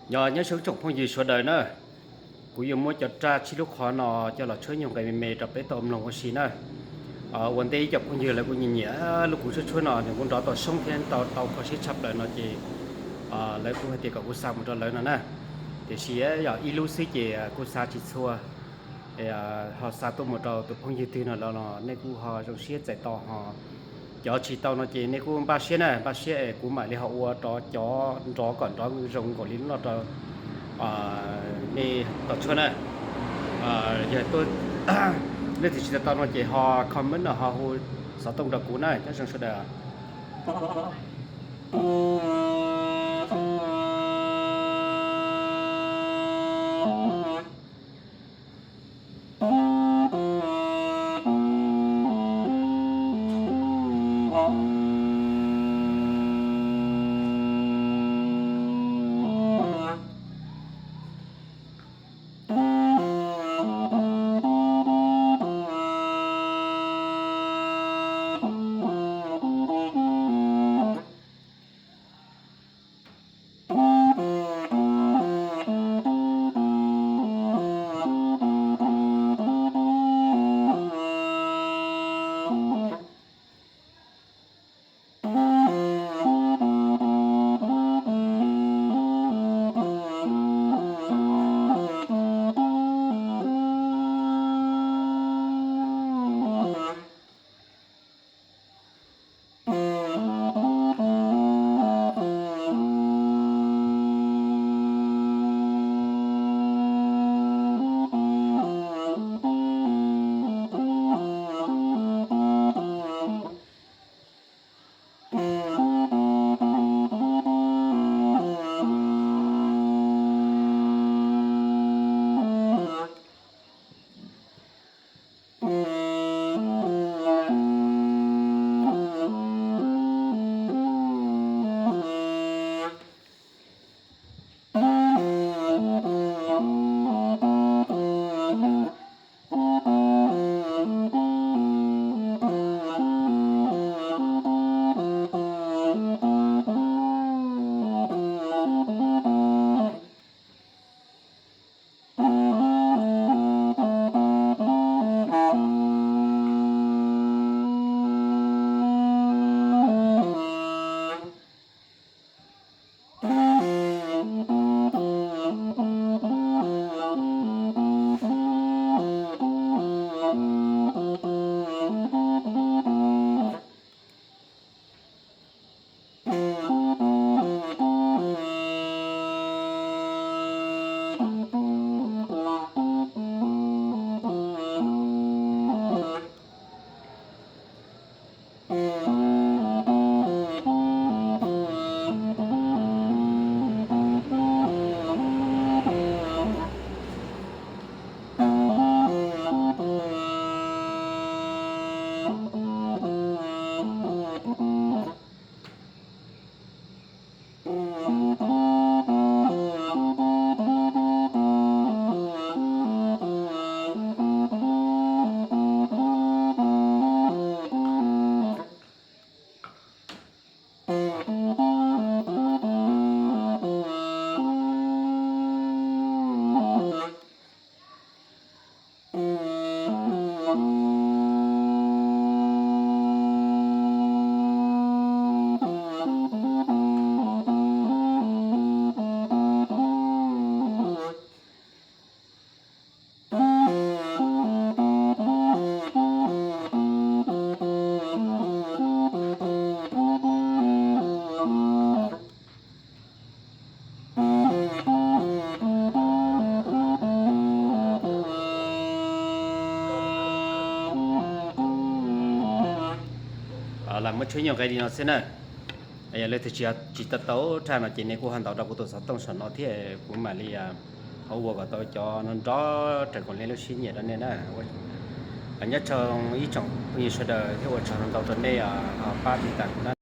Nyob zoo tsoom phooj ywg sawv daws na, kuv yuav muab cov raj tsib lub qhov no coj los tshuab nyuag nqe me me rau peb tau mloog ua si na. Ua ntej ib co phooj ywg lawv kuj nyiam nyiam lub kuv tshuab tshuab no, nws kuj nrov tau soob thiab tau tau kho siab tshaj plaws no ces lawv kuj hais tias kom kuv xa mus rau lawv no na. Tiam sis yog ib lub xwb ces kuj xa tsis txhua, ho xa tuaj mus rau tus phooj ywg twg no los nej kuj ho zoo siab txais tau ho. Cov tsis tau no ces nej kuj npaj siab na, npaj siab es kuv mam li ho ua rov cov nrov kom nrov zoo nkaus li lub no rau nej tau tshuab na. Yog leej twg tsis tau tau no ces ho comment no ho hu xov tooj rau kuv na, nyob zoo sawv daws. Lam muab tshuab nyuag nqe li no xwb na. Yog leej twg tsis tau tau raj no ces nej kuj ho ntaus rau kuv tus xov tooj saum no thiab kuv mam li ho ua kom tau cov no nrov raws nkaus nej lub siab nyiam rau nej na. Nyob zoo ib tsoom phooj ywg sawv daws thiab ua tsaug ntau rau nej pab tiv tas kuv na.